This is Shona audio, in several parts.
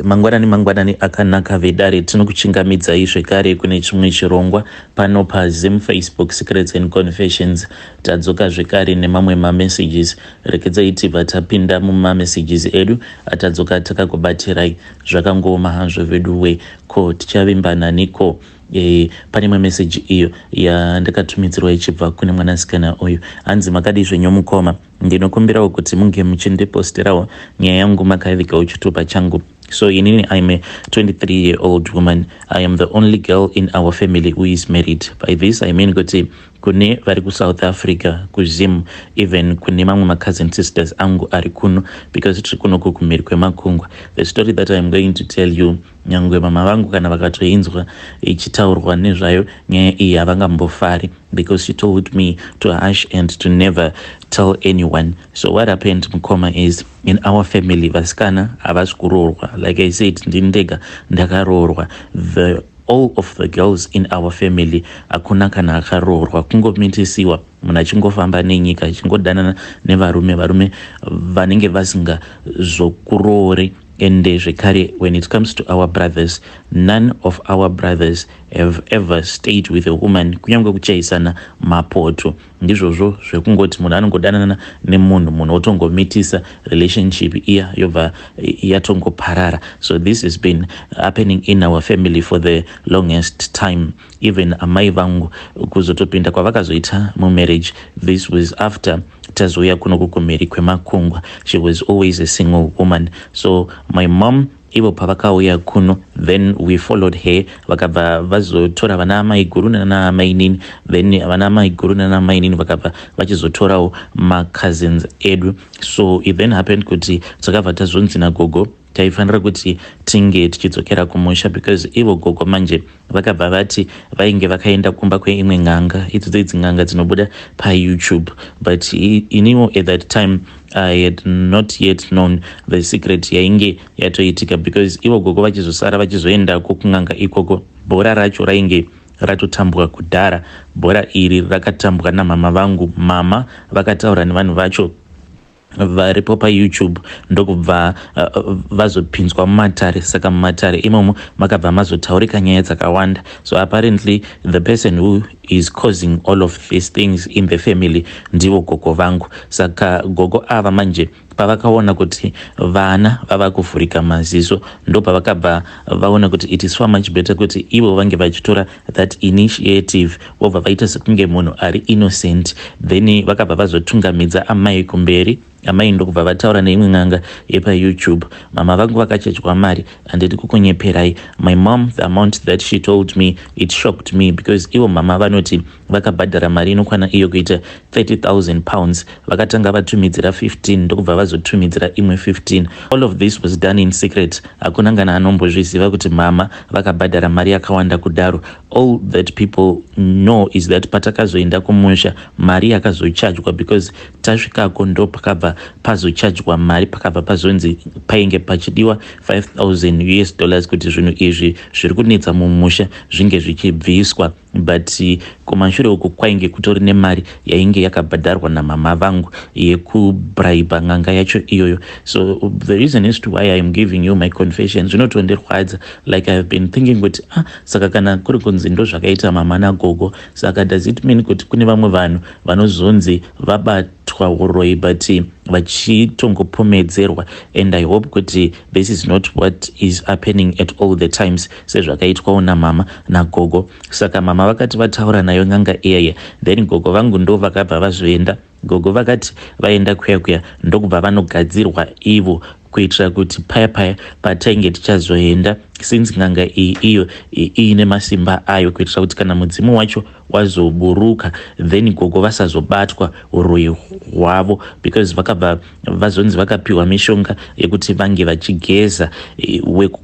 Mangwanani mangwanani akanaka vedare, tinokuchingamidzai zvekare kune chimwe chirongwa pano paZim Facebook Secrets and Confessions. Tadzoka zvekare nemamwe mamessages. Rekedzai tibva tapinda mumamessages edu atadzoka takakubatirai. Zvakangooma hazvo veduwe, ko tichavimba naniko? E, pane imwe meseji iyo yandakatumidzirwa ichibva kune mwanasikana uyu. Hanzi, "Makadii zvenyu mukoma? Ndinokumbirawo kuti munge muchindiposterawo nyaya yangu makavigawo chitupa changu. So inini, I'm a 23-year-old woman. I am the only girl in our family who is married. By this I mean kuti kune vari kuSouth Africa, kuZim, even kune mamwe macousin sisters angu ari kuno, because tiri kunoku kumhiri kwemakungwa, the story that I am going to tell you, nyangwe mama vangu kana vakatoinzwa ichitaurwa nezvayo nyaya iyi, havangambofari, because she told me to hush and to never tell anyone. So what happened, mukoma, is in our family vasikana havasi kuroorwa. Like I said, ndini ndega ndakaroorwa. The all of the girls in our family, hakuna kana akaroorwa, kungomitisiwa, munhu achingofamba nenyika achingodanana nevarume, varume vanenge vasingazokuroori. Ende zvekare, when it comes to our brothers, none of our brothers have ever stayed with a woman, kunyange kuchaisana mapoto. Ndizvozvo zvekungoti munhu anongodanana nemunhu, munhu otongomitisa, relationship iya yobva yatongoparara. So this has been happening in our family for the longest time. Even amai vangu, kuzotopinda kwavakazoita mumarriage, this was after tazouya kuno kumhiri kwemakungwa. She was always a single woman. So my mom, ivo pavakauya kuno, then we followed her. Vakabva vazotora vana amai guru nana mainini, then vana amai guru nana mainini vakabva vachizotorawo macousins edu. So it then happened kuti takabva tazonzi nagogo taifanira kuti tinge tichidzokera kumusha, because ivo gogo manje vakabva vati vainge vakaenda kumba kweimwe n'anga, idzodzo idzi n'anga dzinobuda paYouTube. But iniwo at that time I had not yet known the secret yainge yatoitika, because ivo gogo vachizosara vachizoendako kun'anga ikoko, bhora racho rainge ratotambwa kudhara. Bhora iri rakatambwa namama vangu. Mama vakataura nevanhu vacho varipo paYouTube, ndokubva vazopinzwa mumatare. Saka mumatare imomo makabva mazotaurika nyaya dzakawanda. So apparently the person who is causing all of these things in the family ndivo gogo vangu. Saka gogo ava manje pavakaona kuti vana vava kuvhurika maziso, ndo pavakabva vaona kuti it is far much better kuti ivo vange vachitora that initiative, vobva vaita sekunge munhu ari innocent. Then vakabva vazotungamidza amai kumberi, amai ndokubva vataura neimwe n'anga yepaYouTube. Mama vangu vakachechwa mari, handidi kukunyeperai. My mom, the amount that she told me, it shocked me, because ivo mama vanoti vakabhadhara mari inokwana iyo kuita £30,000. Vakatanga vatumidzira 15, ndokubva vazotumidzira imwe 15. All of this was done in secret. Hakuna ngana anombozviziva kuti mama vakabhadhara mari yakawanda kudaro. All that people know is that patakazoenda kumusha, mari yakazochajwa, because tasvikako ndo pakabva pazochajwa mari. Pakabva pazonzi painge pachidiwa $5000 kuti zvinhu izvi zviri kunetsa mumusha zvinge zvichibviswa. But kumashure uku kwainge kutori nemari yainge yakabhadharwa namama vangu yekubraiba n'anga yacho iyoyo. So the reason is to why I am giving you my confession, zvinotondirwadza. Like, I have been thinking kuti, ah, saka kana kuri kunzi ndo zvakaita mama nagogo, saka does it mean kuti kune vamwe vanhu vanozonzi vabatwa uroi but vachitongopomedzerwa? And I hope kuti this is not what is happening at all the times, sezvakaitwawo namama nagogo. Saka mama vakati vataura nayo n'anga iyeye, then gogo vangu ndo vakabva vazoenda. Gogo vakati vaenda kuya kuya, ndokubva vanogadzirwa ivo, kuitira kuti paya paya patainge tichazoenda, since n'anga iyi iyo iine masimba ayo, kuitira kuti kana mudzimu wacho wazoburuka, then gogo vasazobatwa uroyi hwavo, because vakabva vazonzi vakapiwa mishonga yekuti vange vachigeza,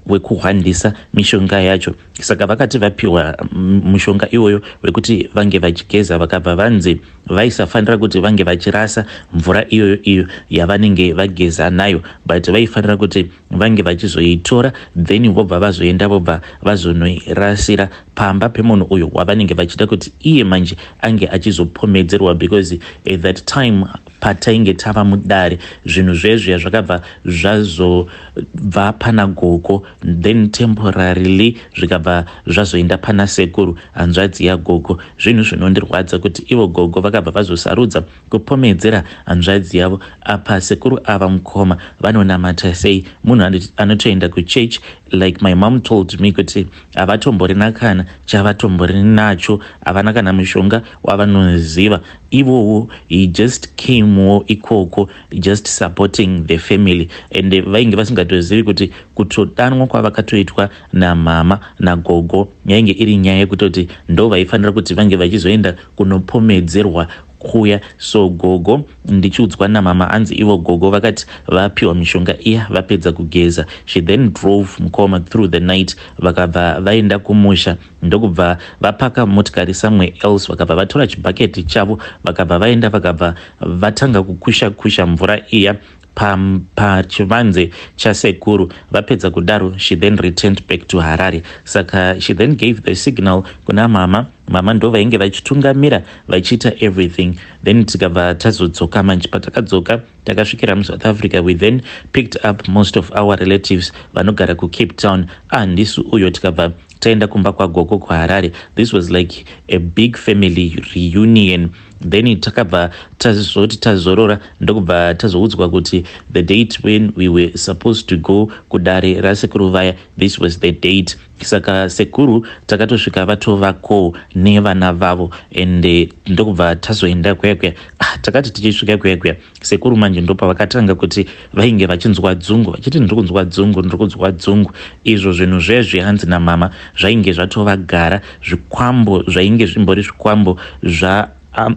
wekuhwandisa mishonga yacho. Saka vakati vapiwa mushonga iwoyo wekuti vange vachigeza, vakabva vanzi vaisafanira kuti vange vachirasa mvura iyoyo iyo yavanenge vageza nayo, but vaifanira kuti Vange vachizoitora, then vobva vazoenda, vobva vazonoirasira pamba pemunhu uyu wavanenge vachida kuti iye manje ange achizopomedzerwa, because at that time patainge tava mudare, zvinhu zvezviya zvakabva zvazobva pana gogo, then temporarily zvikabva zvazoenda pana sekuru, hanzvadzi yagogo. Zvinhu zvinondirwadza kuti ivo gogo vakabva vazosarudza kupomedzera hanzvadzi yavo. Apa sekuru ava, mukoma, vanonamata sei? Munhu anotoenda kuchurch. Like my mom told me kuti havatomborina kana chavatombori nacho, havana kana mushonga wavanoziva ivowo. He just camewo ikoko just supporting the family, and vainge vasingatozivi kuti kutodanwa kwavakatoitwa namama nagogo yainge iri nyaya yekutoti ndo vaifanira kuti vange vachizoenda kunopomedzerwa kuya. So gogo, ndichiudzwa namama, anzi ivo gogo vakati vapiwa mishonga iya, vapedza kugeza, she then drove, mukoma, through the night. Vakabva vaenda kumusha, ndokubva vapaka motikari somewhere else, vakabva vatora chibhaketi chavo, vakabva vaenda, vakabva vatanga kukusha kusha mvura iya pachivanze chasekuru. Vapedza kudaro, she then returned back to Harare. Saka she then gave the signal kuna mama. Mama ndo vainge vachitungamira, vachiita everything. Then tikabva tazodzoka manje. Patakadzoka, takasvikira muSouth Africa. We then picked up most of our relatives vanogara kuCape Town. Handisi uyo, tikabva taenda kumba kwagogo kuHarare. This was like a big family reunion. Then takabva tazoti tazorora, ndokubva tazoudzwa kuti the date when we were supposed to go kudare rasekuru vaya, this was the date. Saka sekuru takatosvika vatovako nevana vavo, and ndokubva tazoenda kuya kuya. Ah, takati tichisvika kuya kuya, sekuru manje ndopavakatanga kuti vainge vachinzwa dzungu, vachiti, "Ndiri kunzwa dzungu, ndiri kunzwa dzungu." Izvo zvinhu zvezvi, hanzi namama, zvainge zvatovagara, zvikwambo zvainge zvimbori zvikwambo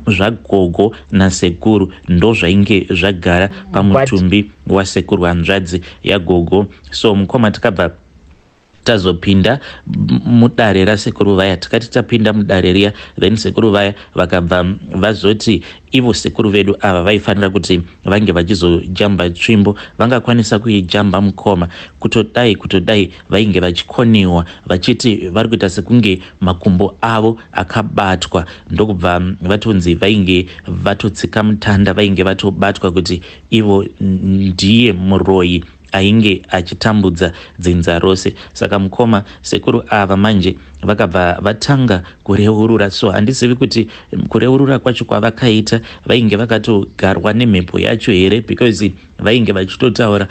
zvagogo nasekuru, ndo zvainge zvagara pamutumbi wasekuru, hanzvadzi yagogo. So mukoma, takabva tazopinda mudare rasekuru vaya. Takati tapinda mudare riya, then sekuru vaya vakabva vazoti ivo sekuru vedu ava vaifanira kuti vange vachizojamba tsvimbo. Vangakwanisa kuijamba, mukoma? Kutodai kutodai vainge vachikoniwa, vachiti vari kuita sekunge makumbo avo akabatwa. Ndokubva vatonzi vainge vatotsika mutanda, vainge vatobatwa kuti ivo ndiye muroi ainge achitambudza dzinza rose. Saka mukoma, sekuru ava manje vakabva vatanga kureurura. So handizivi kuti kureurura kwacho kwavakaita vainge vakatogarwa nemhepo yacho here, because vainge vachitotaura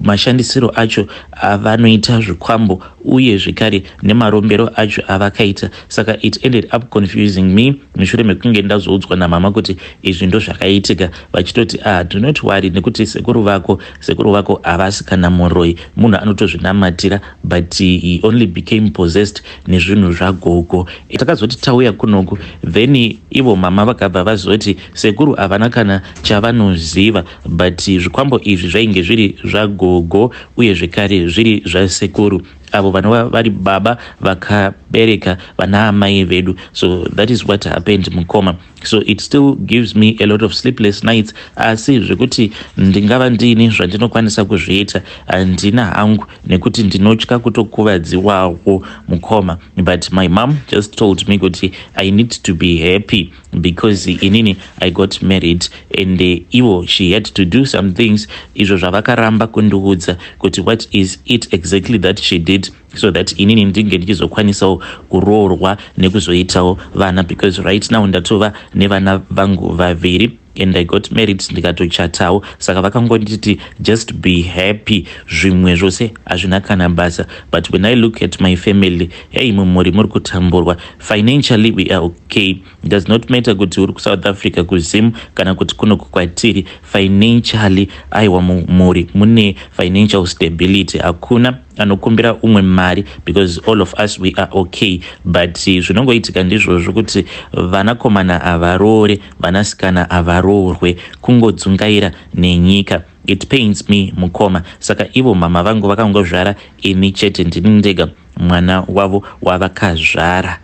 mashandisiro acho avanoita zvikwambo, uye zvekare nemarombero acho avakaita. Saka it ended up confusing me mushure mekunge ndazoudzwa namama kuti izvi ndo zvakaitika, vachitoti, "Ah, do not worry, nekuti sekuru vako havasi kana muroi, munhu anotozvinamatira, but he only became possessed nezvinhu zvagogo." Takazoti tauya kunoku, then ivo mama vakabva vazoti sekuru havana kana chavanoziva, but zvikwambo izvi zvainge zviri zvagogo, uye zvekare zviri zvasekuru, avo vanova vari baba vakabereka vana amai vedu. So that is what happened, mukoma. So it still gives me a lot of sleepless nights, asi zvekuti ndingava ndiini zvandinokwanisa kuzviita, handina hangu, nekuti ndinotya kutokuvadziwawo, mukoma. But my mom just told me kuti I need to be happy because inini I got married, and ivo she had to do some things izvo zvavakaramba kundiudza kuti what is it exactly that she did, so that inini ndinge ndichizokwanisawo kuroorwa nekuzoitawo vana, because right now ndatova nevana vangu vaviri and I got married, ndikatochatawo. Saka vakangonditi, "Just be happy, zvimwe zvose hazvina kana basa." But when I look at my family, hey, mumhuri muri kutamburwa. Financially we are okay. It does not matter kuti uri kuSouth Africa, kuZim, kana kuti kuno kwatiri. Financially, aiwa, mumhuri mune financial stability. Hakuna anokumbira umwe mari because all of us, we are okay. But zvinongoitika ndizvozvo kuti vanakomana havaroore, vanasikana havaroorwe, kungodzungaira nenyika. It pains me, mukoma. Saka ivo mama vangu vakangozvara ini chete, ndini ndega mwana wavo wavakazvara.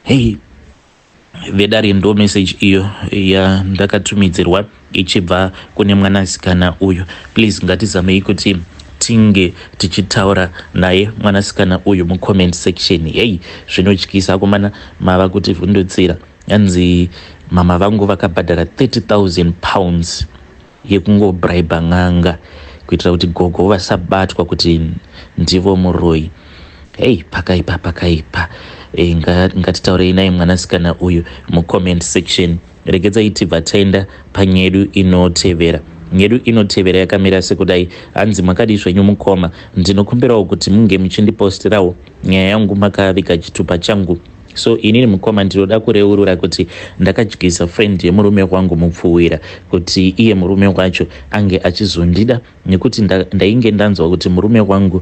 Hei, vedare, ndo message iyo yandakatumidzirwa. Ichibva kune mwanasikana uyu. Please ngatizamei kuti tinge tichitaura naye mwanasikana uyu mucomment section. Hei, zvinotyisa akomana, mava kutivhundutsira. Hanzi mama vangu vakabhadhara £30,000 yekungobraiba n'anga kuitira kuti gogo vasabatwa kuti ndivo muroyi. Hei, pakaipa, pakaipa. E, ngatitaurei naye mwanasikana uyu mucomment section. Regedzai tibva taenda panyedu inotevera. Nyedu inotevera yakamira sekudai. Hanzi, "Makadi zvenyu mukoma? Ndinokumbirawo kuti munge muchindipostirawo nyaya yangu makaviga chitupa changu. So inini mukoma, ndinoda kureurura kuti ndakadyisa friend yemurume wangu mupfuwira kuti iye murume wacho ange achizondida, nekuti ndainge ndanzwa kuti murume wangu,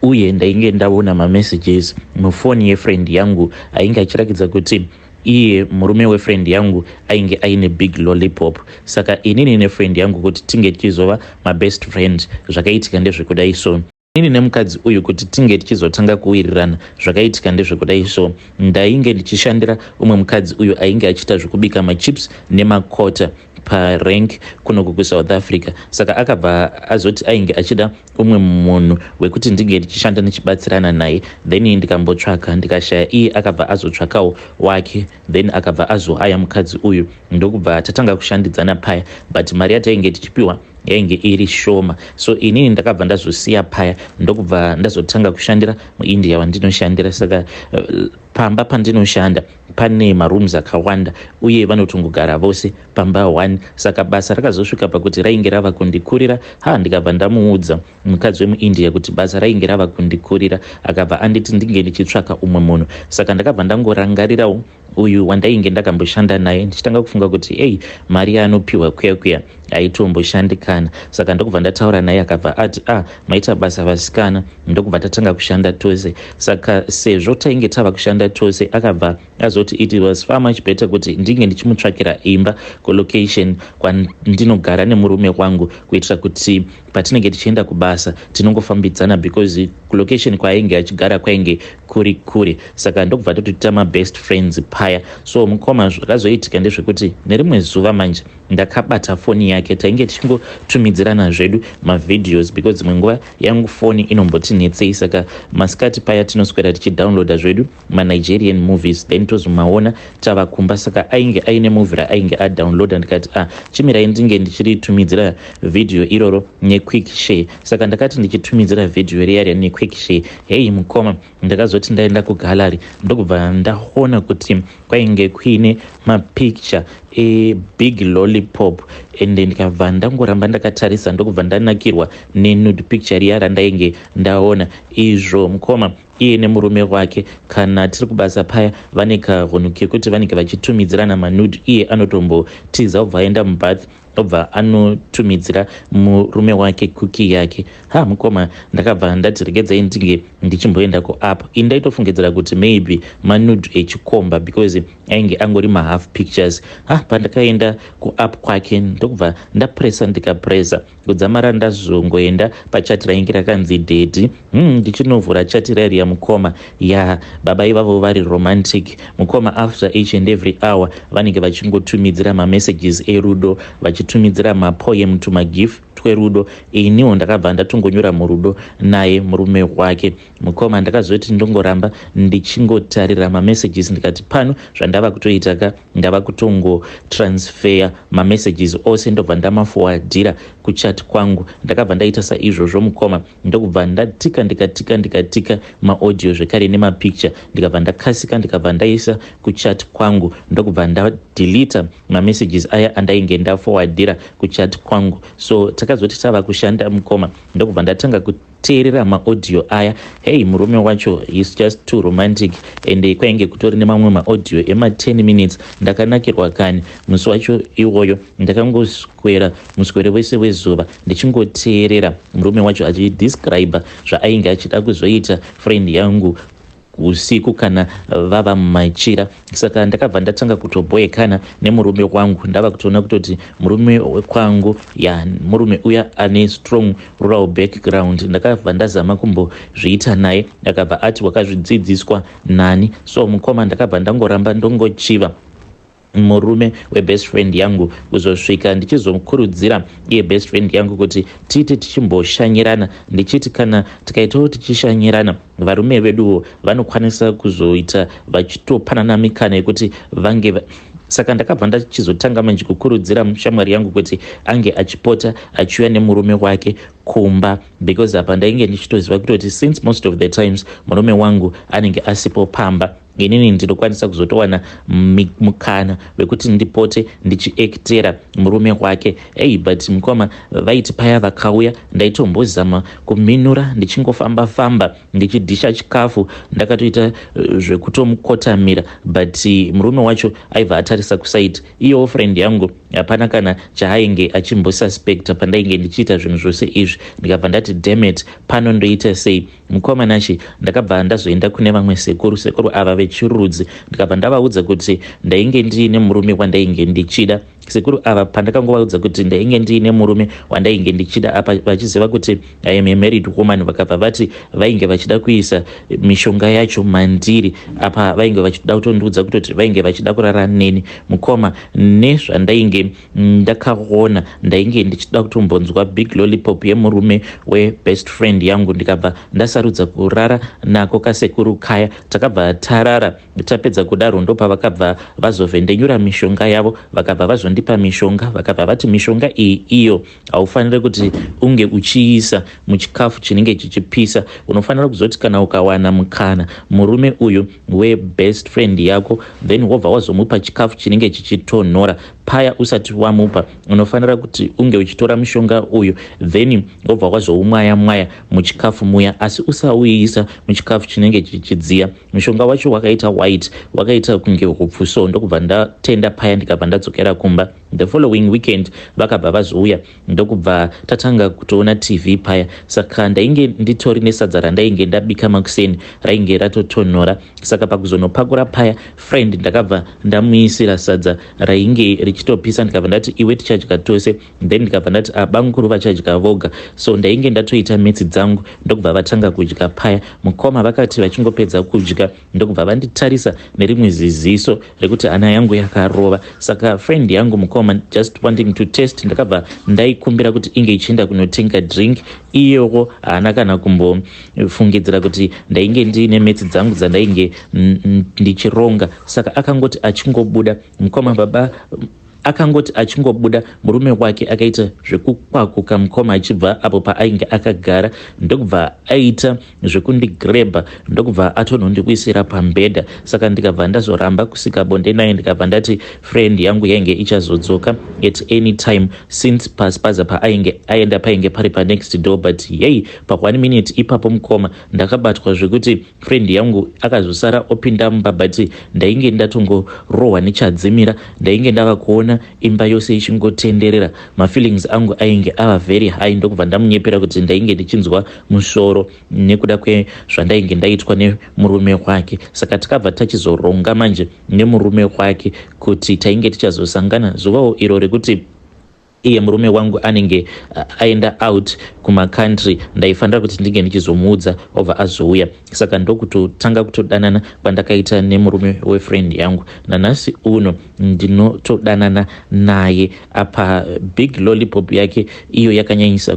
uye ndainge ndaona mamessages mufoni yefriend yangu ainge achirakidza kuti iye murume wefriend yangu ainge aine big lollipop. Saka inini nefriend yangu kuti tinge tichizova mabest friend, zvakaitika ndezvekudai. So inini nemukadzi uyu kuti tinge tichizotanga kuwirirana, zvakaitika ndezvekudai. So ndainge ndichishandira umwe mukadzi uyu ainge achiita zvekubika machips nemakota parank kunoku kuSouth Africa. Saka akabva azoti ainge achida umwe munhu wekuti ndinge ndichishanda ndichibatsirana naye. Then ndikambotsvaka, ndikashaya. Iye akabva azotsvakawo wake, then akabva azohaya mukadzi uyu, ndokubva tatanga kushandidzana paya, but mari yatainge tichipiwa yainge iri shoma. So inini ndakabva ndazosiya paya, ndokubva ndazotanga kushandira muIndia wandinoshandira. Saka pamba pandinoshanda pane marooms akawanda, uye vanotongogara vose pamba 1. Saka basa rakazosvika pakuti rainge rava kundikurira. Ha, ndikabva ndamuudza mukadzi wemuIndia kuti basa rainge rava kundikurira. Akabva anditi ndinge ndichitsvaka umwe munhu. Saka ndakabva ndangorangarirawo uyu wandainge ndakamboshanda naye, ndichitanga kufunga kuti, ei, mari yaanopiwa kuya kuya haitomboshandikana. Saka ndokubva ndataura naye, akabva ati, "Ah, maita basa vasikana." Ndokubva tatanga kushanda tose. Saka sezvo tainge tava kushanda tose, akabva azoti it was far much better kuti ndinge ndichimutsvakira imba kulocation kwandinogara nemurume wangu, kuitira kuti patinenge tichienda kubasa tinongofambidzana, because kulocation kwaainge achigara kwainge kuri kure. Saka ndokubva totoita mabest friends paya. So mukoma, zvakazoitika ndezvekuti nerimwe zuva manje ndakabata foni yake. Tainge tichingotumidzirana zvedu mavideos, because dzimwe nguva yangu foni inombotinetsei. Saka masikati paya tinoswera tichidownloada zvedu maNigerian movies, then tozomaona tava kumba. Saka ainge aine movie raainge adownloada. Ndikati, "Ah, chimirai ndinge ndichiritumidzira vhidhiyo iroro nequick share." Saka ndakati ndichitumidzira vhidhiyo riya riya nequick share, hei mukoma, ndakazoti ndaenda kugallery, ndokubva ndaona kuti kwainge kuine mapicture ebig lollipop. Ende ndikabva ndangoramba ndakatarisa, ndokubva ndanakirwa nenude picture riya randainge ndaona. Izvo mukoma, iye nemurume wake, kana tiri kubasa paya, vane kahunhu kekuti vanenge vachitumidzirana manude. Iye anotombotiza, obva aenda mubath, obva anotumidzira murume wake kuki yake. Ha mukoma, ndakabva ndati regedzai ndinge ndichimboenda kuapp ini. Ndaitofungidzira kuti maybe manude echikomba, because ainge angori mahalf pictures. Ha, pandakaenda kuapp kwake, ndokubva ndapresa, ndikapresa kudzamara ndazongoenda pachat rainge rakanzi "Daddy". Ndichinovhura chat rairiya mukoma, ya, baba ivavo vari romantic mukoma. After each and every hour vanenge vachingotumidzira mamessages erudo, vachitumidzira mapoem, tumagif twerudo. Iniwo ndakabva ndatongonyora murudo naye murume wake. Mukoma, ndakazoti ndongoramba ndichingotarira mamessages, ndikati pano zvandava kutoita ka, ndava kutongotransfer mamessages ose, ndobva ndamaforwardira kuchat kwangu. Ndakabva ndaita saizvozvo mukoma, ndokubva ndatika, ndikatika, ndikatika maaudio zvekare nemapicture, ndikabva ndakasika, ndikabva ndaisa kuchat kwangu, ndokubva ndadelita mamessages aya andainge ndaforwardira kuchat kwangu. So takazoti tava kushanda mukoma, ndokubva ndatanga kuteerera maaudio aya. Hei, murume wacho is just too romantic, and kwainge kutori nemamwe maaudio ema10 minutes. Ndakanakirwa kani musi wacho iwoyo. Ndakangoswera muswere wese wezuva ndichingoteerera murume wacho achidescribe zvaainge achida kuzoita friend yangu usiku kana vava mumachira. Saka ndakabva ndatanga kutobhoekana nemurume wangu. Ndava kutoona kutoti murume wekwangu, ya, murume uya ane strong rural background. Ndakabva ndazama kumbozviita naye, akabva ati, "Wakazvidzidziswa nani?" So mukoma, ndakabva ndangoramba ndongochiva. murume webest friend yangu kuzosvika ndichizokurudzira iye best friend yangu kuti tiite tichimboshanyirana, ndichiti kana tikaitawo tichishanyirana, varume veduwo vanokwanisa kuzoita vachitopanana mikana yekuti vange. Saka ndakabva ndachizotanga manje kukurudzira shamwari yangu kuti ange achipota achiuya nemurume wake kumba, because apa ndainge ndichitoziva kutoti since most of the times murume wangu anenge asipo pamba, inini ndinokwanisa kuzotowana mukana wekuti ndipote ndichiactera murume wake. Ei, but mukoma, vaiti paya vakauya, ndaitombozama kuminura ndichingofamba famba ndichidhisha chikafu, ndakatoita zvekutomukotamira, but murume wacho aibva atarisa kuside. Iyowo friend yangu hapana kana chaainge achimbosuspecta pandainge ndichiita zvinhu zvose izvi. Ndikabva ndati, "Dammit, pano ndoita sei?" Mukoma Nashi, ndakabva ndazoenda kune vamwe sekuru, sekuru ava vechirudzi. Ndikabva ndavaudza kuti ndainge ndiine murume wandainge ndichida. Sekuru ava, pandakangovaudza kuti ndainge ndiine murume wandainge ndichida, apa vachiziva kuti I am a married woman, vakabva vati vainge vachida kuisa mishonga yacho mandiri. Apa vainge vachida kutondiudza kutoti vainge vachida kurara neni. Mukoma, nezvandainge ndakaona, ndainge ndichida kutombonzwa big lollipop yemurume webest friend yangu. Ndikabva ndasarudza kurara nako kasekuru kaya. Takabva tarara. Tapedza kudaro, ndopavakabva vazovhendenyura mishonga yavo. Vakabva vazondipa mishonga, vakabva vati mishonga iyi iyo haufaniri kuti unge uchiisa muchikafu chinenge chichipisa. Unofanira kuzoti kana ukawana mukana, murume uyu webest friend yako, then wobva wazomupa chikafu chinenge chichitonhora. Paya usati wamupa, unofanira kuti unge uchitora mushonga uyu, then wobva wazoumwaya mwaya muchikafu muya, asi usauisa muchikafu chinenge chichidziya. Mushonga wacho wakaita white, wakaita kunge hupfu. So ndokubva ndatenda paya, ndikabva ndadzokera kumba. The following weekend vakabva vazouya, ndokubva tatanga kutoona TV paya. Saka ndainge nditori nesadza randainge ndabika makuseni, rainge ratotonhora. Saka pakuzonopakura paya, friend ndakabva ndamuisira sadza rainge richitopisa. Ndikabva ndati, "Iwe, tichadya tose." Then ndikabva ndati, "Abamukuru vachadya voga." So ndainge ndatoita metsi dzangu, ndokubva vatanga kudya paya. Mukoma, vakati vachingopedza kudya, ndokubva vanditarisa nerimwe ziziso rekuti hana yangu yakarova. Saka friend yangu, mukoma, just wanting to test, ndakabva ndaikumbira kuti inge ichienda kunotenga drink. Iyowo haana kana kumbofungidzira kuti ndainge ndiine metsi dzangu dzandainge ndichironga. Saka akangoti achingobuda, mukoma, baba, akangoti achingobuda, murume wake akaita zvekukwakuka, mukoma, achibva apo paainge akagara, ndokubva aita zvekundigrebha, ndokubva atonondikuisira pambedha. Saka ndikabva ndazoramba kusika bonde naye. Ndikabva ndati friend yangu yainge ichazodzoka at any time, since paspaza paainge aenda painge pari panext door. But yei, pa1 minute ipapo, mukoma, ndakabatwa zvekuti friend yangu akazosara opinda mumba, but ndainge ndatongorohwa nechadzimira. Ndainge ndava kuona imba yose ichingotenderera. Mafeelings angu ainge ava very high. Ndokubva ndamunyepera kuti ndainge ndichinzwa musoro nekuda kwezvandainge ndaitwa nemurume wake. Saka takabva tachizoronga manje nemurume wake kuti tainge tichazosangana zuvawo iro rekuti iye murume wangu anenge aenda out kumacountry. Ndaifanira kuti ndinge ndichizomuudza, obva azouya. Saka ndokutotanga kutodanana kwandakaita nemurume wefriend yangu. Nanhasi uno ndinotodanana naye. Apa big lollipop yake iyo yakanyanyisa.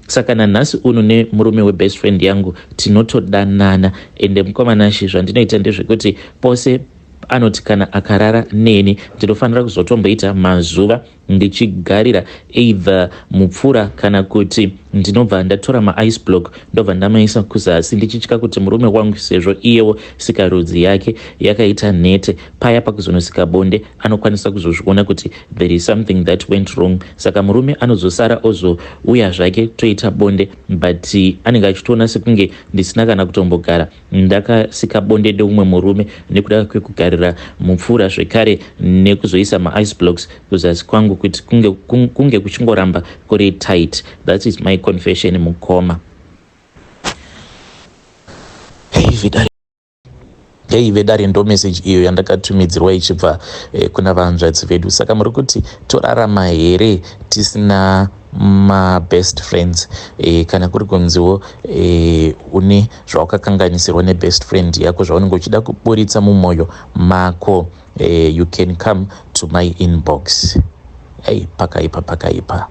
Saka nanhasi uno nemurume webest friend yangu tinotodanana. Ende mukoma Nashi, zvandinoita ndezvekuti pose anoti kana akarara neni, ndinofanira kuzotomboita mazuva ndichigarira either mupfura kana kuti ndinobva ndatora maice block, ndobva ndamaisa kuzasi, ndichitya kuti murume wangu, sezvo iyewo sikarudzi yake yakaita nhete, paya pakuzonosika bonde anokwanisa kuzozviona kuti there is something that went wrong. Saka murume anozosara ozouya zvake, toita bonde, but anenge achitoona sekunge ndisina kana kutombogara ndakasika bonde neumwe murume, nekuda kwekugarira mupfura zvekare nekuzoisa maice blocks kuzasi kwangu kuti kunge kuchingoramba kuri tight. That is my confession, mukoma. Hey, yaive dare. Ndo message iyo yandakatumidzirwa ichibva kuna vanzvadzi vedu. Saka muri kuti torarama here tisina mabest friends. Kana kuri kunziwo une zvawakakanganisirwa nebest friend yako, zvaunenge uchida kuburitsa mumwoyo mako, you can come to my inbox. Ei, pakaipa, pakaipa.